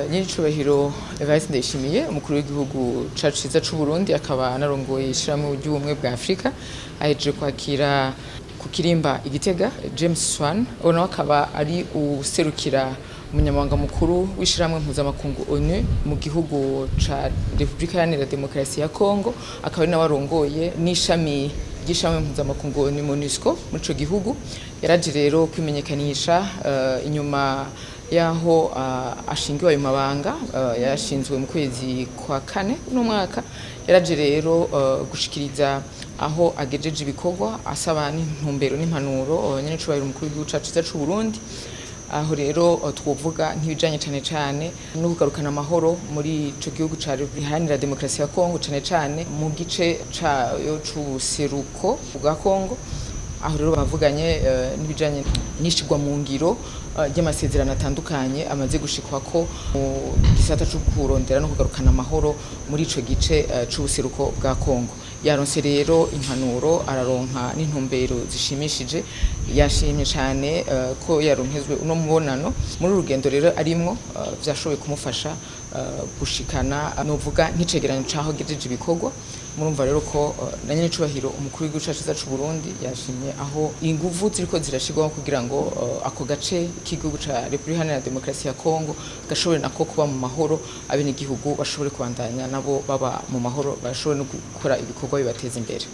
Nyiricubahiro Evariste Ndayishimiye, umukuru w'igihugu cacu ciza c'Uburundi, akaba anarongoye ishirahamwe ry'ubumwe bwa Afrika, ahejeje kwakira ku kirimba Igitega James Swan, uwo nawe akaba ari uwuserukira umunyamabanga mukuru w'ishirahamwe mpuzamakungu ONU mu gihugu ca Repubulika Iharanira Demokarasi ya Kongo, akaba ari nawe arongoye n'ishami ry'ishirahamwe mpuzamakungu ONU MONUSCO muri ico gihugu. Yaraje rero kwimenyekanisha inyuma yaho ashingiwe ayo mabanga, yarashinzwe mu kwezi kwa kane uno mwaka. Yaraje rero gushikiriza aho agejeje ibikorwa, asaba n'intumbero n'impanuro nyenecubahiro umukuru w'igihugu cacu ciza c'Uburundi. Aho rero twovuga nk'ibijanye cane cane no kugarukana amahoro muri ico gihugu ca Repubulika Iharanira Demokarasi ya Kongo, cane cane mu gice cayo c'ubuseruko bwa Kongo. Aho rero bavuganye n'ibijanye n'ishirwa mu ngiro ry'amasezerano atandukanye amaze gushikwako mu gisata co kurondera no kugarukana amahoro muri ico gice c'ubuseruko bwa Kongo. Yaronse rero impanuro, araronka n'intumbero zishimishije. Yashimye cane ko yaronkejwe uno mubonano. Muri uru rugendo rero arimwo, vyashoboye kumufasha gushikana novuga nk'icegeranyo c'aho agejeje ibikorwa. Murumva rero ko na nyenecubahiro umukuru w'igihugu cacu ciza c'Uburundi yashimye aho inguvu ziriko zirashirwaho kugira ngo ako gace k'igihugu ca Repubulika Iharanira Demokarasi ya Kongo gashobore nako kuba mu mahoro, abenegihugu bashobore kubandanya nabo baba mu mahoro, bashobore no gukora ibikorwa bibateza imbere.